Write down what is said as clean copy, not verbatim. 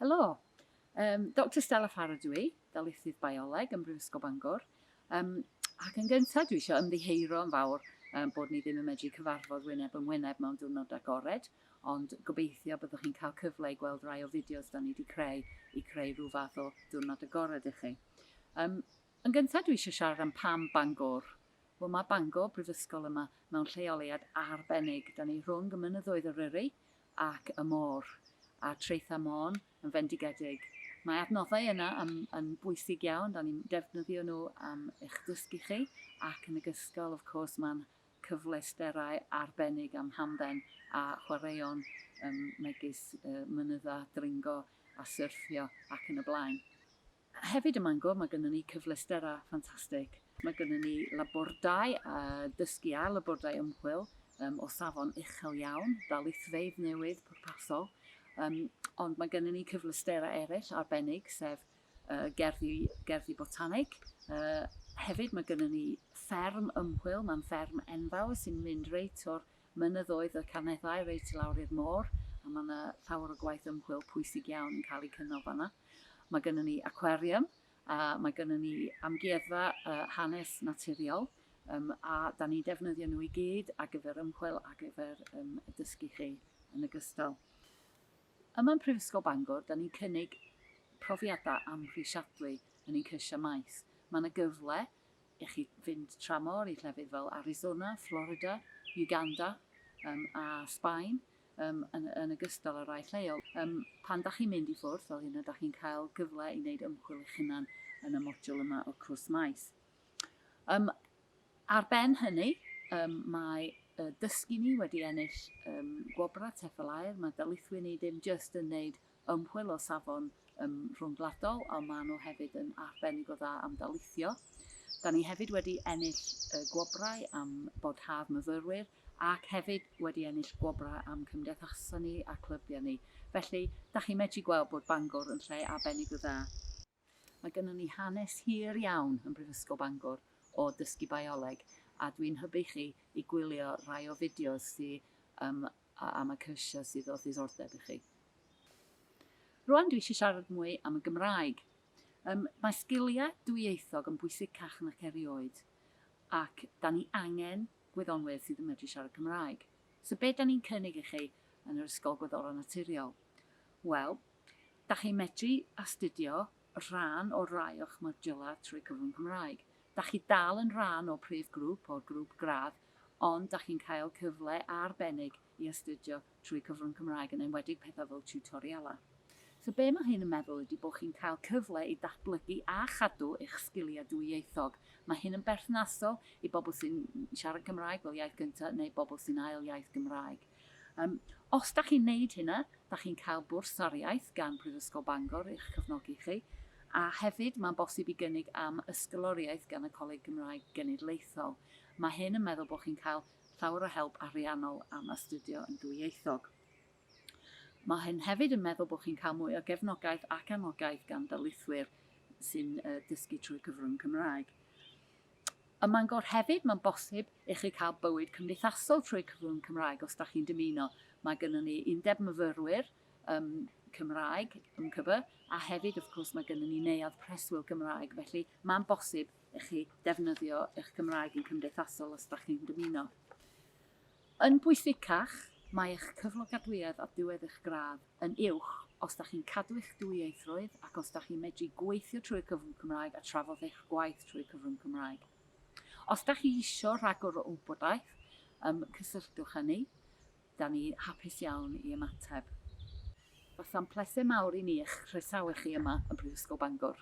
Helo! Um, Dr Stella Farrow dw i, darlithydd bioleg ym Mhrifysgol Bangor. Um, ac yn gyntaf, dwi eisiau ymddiheuro yn fawr um, bod ni ddim yn medru cyfarfod wyneb yn wyneb mewn diwrnod agored, ond gobeithio byddwch chi'n cael cyfle i gweld rai o fideos da ni wedi creu i creu rhyw fath o diwrnod agored i chi. Um, yn gyntaf, dwi eisiau siarad am pam Bangor. Wel, mae Bangor, brifysgol yma, mewn lleoliad arbennig. Da ni rhwng y mynyddoedd Eryri ac y môr, a traethau Môn yn fendigedig. Mae adnoddau yna yn, yn bwysig iawn, da ni'n defnyddio nhw am eich dysgu chi, ac yn ogystal, of course, mae'n cyfleusterau arbennig am hamdden a chwaraeon um, megis uh, mynydda, dringo a syrffio ac yn y blaen. Hefyd ym Mangor mae gynnon ni cyfleusterau ffantastig. Mae gynnon ni labordai a dysgu a labordai ymchwil um, o safon uchel iawn, darlithfeydd newydd pwrpasol, um, ond mae gynnon ni cyfleusterau eraill arbennig, sef uh, gerddi, gerddi botanig. Uh, hefyd mae gynnon ni fferm ymchwil, mae'n fferm enfawr sy'n mynd reit o'r mynyddoedd y Carneddau reit i lawr i'r môr, a mae yna llawer o gwaith ymchwil pwysig iawn yn cael ei cynnal fanna. Mae gynnon ni acwariwm, a mae gynnon ni amgueddfa uh, hanes naturiol, um, a da ni'n defnyddio nhw i gyd ar gyfer ymchwil ar gyfer um, dysgu chi yn ogystal. Yma yn Prifysgol Bangor, da ni'n cynnig profiadau amhrisiadwy yn ein cyrsiau maes. Mae yna gyfle i chi fynd tramor i llefydd fel Arizona, Florida, Uganda um, a Sbaen, um, yn, yn ogystal â rhai lleol. Um, pan da chi'n mynd i ffwrdd fel hynna, da chi'n cael gyfle i wneud ymchwil eich hunan yn y modiwl yma o'r cwrs maes. Um, ar ben hynny, um, mae uh, dysgu ni wedi ennill um, gwobrau TEFL Aur. Mae darlithwyr ni ddim jyst yn wneud ymchwil o safon um, rhwngwladol, ond maen nhw hefyd yn arbennig o dda am darlithio. Da ni hefyd wedi ennill uh, gwobrau am boddhad myfyrwyr ac hefyd wedi ennill gwobrau am cymdeithasau ni a clybiau ni. Felly, da chi'n medru gweld bod Bangor yn lle arbennig o dda. Mae gynnon ni hanes hir iawn yn Brifysgol Bangor o dysgu bioleg a dwi'n hybu chi i gwylio rhai o fideos sy um, am y cyrsiau sydd o ddiddordeb i chi. Rwan dwi eisiau siarad mwy am y Gymraeg. Um, mae sgiliau dwyieithog yn bwysicach nac erioed ac da ni angen gwyddonwyr sydd yn medru siarad Cymraeg. So be da ni'n cynnig i chi yn yr Ysgol Gwyddorau Naturiol? Wel, da chi'n medru astudio rhan o rai o'ch modiwlau trwy cyfrwng Cymraeg. Da chi dal yn rhan o'r prif grŵp, o'r grŵp gradd, ond da chi'n cael cyfle arbennig i astudio trwy cyfrwng Cymraeg, yn enwedig pethau fel tiwtorialau. So be mae hyn yn meddwl ydy bod chi'n cael cyfle i datblygu a chadw eich sgiliau dwyieithog. Mae hyn yn berthnasol i bobl sy'n siarad Cymraeg fel iaith gyntaf neu bobl sy'n ail iaith Gymraeg. Um, os da chi'n neud hynna, da chi'n cael bwrsariaeth gan Prifysgol Bangor i'ch cefnogi chi, a hefyd mae'n bosib i gynnig am ysgoloriaeth gan y Coleg Cymraeg Genedlaethol. Mae hyn yn meddwl bod chi'n cael llawer o help ariannol am astudio yn dwyieithog. Mae hyn hefyd yn meddwl bod chi'n cael mwy o gefnogaeth ac anogaeth gan darlithwyr sy'n dysgu trwy cyfrwng Cymraeg. Ym Mangor hefyd, mae'n bosib i chi cael bywyd cymdeithasol trwy cyfrwng Cymraeg os da chi'n dymuno. Mae gennym ni undeb myfyrwyr um, Cymraeg, MCB, a hefyd, of course, mae gennym ni neuadd preswyl Gymraeg, felly mae'n bosib i chi defnyddio eich Cymraeg yn cymdeithasol os da chi'n dymuno. Yn bwysicach, mae eich cyflogadwyedd ar ddiwedd eich gradd yn uwch os da chi'n cadw eich dwyieithrwydd ac os da chi'n medru gweithio trwy'r cyfrwng Cymraeg a trafod eich gwaith trwy'r cyfrwng Cymraeg. Os da chi isio rhagor o wybodaeth, um, cysylltwch â ni. Da ni hapus iawn i ymateb. Fasa'n pleser mawr i ni eich croesawu chi yma yn Brifysgol Bangor.